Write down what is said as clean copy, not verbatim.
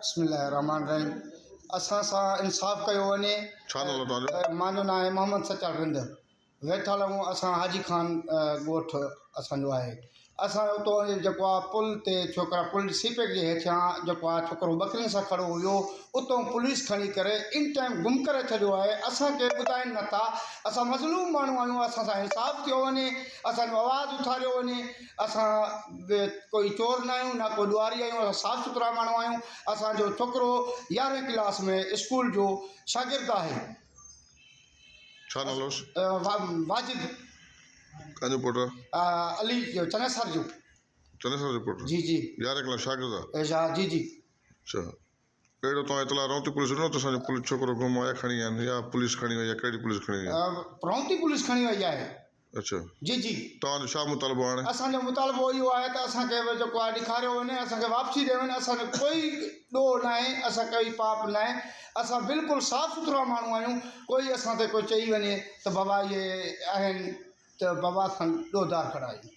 بسم الله الرحمٰن الرحيم اسان سان انصاف ڪيو وڃي. ڇا نالو توهان جو؟ مانجو نالو آهي محمد سچل رند. ويٺل آهيون اسان حاجي خان ڳوٺ اسان جو آهي اسان جو اتو جيڪو آهي پل تي ڇوڪرا پل سي پيڪ جي هيٺيان جيڪو آهي ڇوڪرو ٻڪرين سان کڙو هيو اتو پوليس کڻي ڪري ان ٽائيم گم ڪري ڇڏيو آهي اسان کي ٻڌائين نٿا اسان مظلوم ماڻهو آهيون اسان سان انصاف ٿيو وڃي اسان جو آواز اٿاريو وڃي اسان ڪوئي چور نه آهيون نه ڪو ڏوهاري آهيون اسان صاف سٿرا ماڻهو آهيون اسان جو ڇوڪرو يارهين ڪلاس ۾ اسڪول جو شاگرد آهي. ڇا نالو هوس؟ واجد. ڪنهن جو پٽ؟ علي چنيسر جو. چنيسر جو پٽ؟ جي جي. يارهين ڪلاس شاگرد آ؟ جي جي. اڇا ڪهڙو توهان اطلاع رونتي پوليس ڏنو ته اسان جو پوليس ڇوڪرو گم آهي کڻي ويا آهن يا پوليس کڻي وئي آهي ڪهڙي پوليس کڻي وئي آهي؟ رونتي پوليس کڻي وئي آهي. اڇا جي جي. توهان جو ڇا مطالبو آهي هاڻي؟ اسان جو مطالبو اهو آهي ته اسان کي جيڪو آهي ڏيکاريو وڃي اسان کي واپسي ڏيو وڃي اسان جو ڪوئي ڏوهه ناهي اسان ڪوئي پاپ ناهي اسان بلڪل صاف سٿرا ماڻهو آهيون ڪوئي اسان تي ڪوئي چئي وڃي ته بابا اهي آهن ته بابا اسان ڏوهدار کڙا آهيون.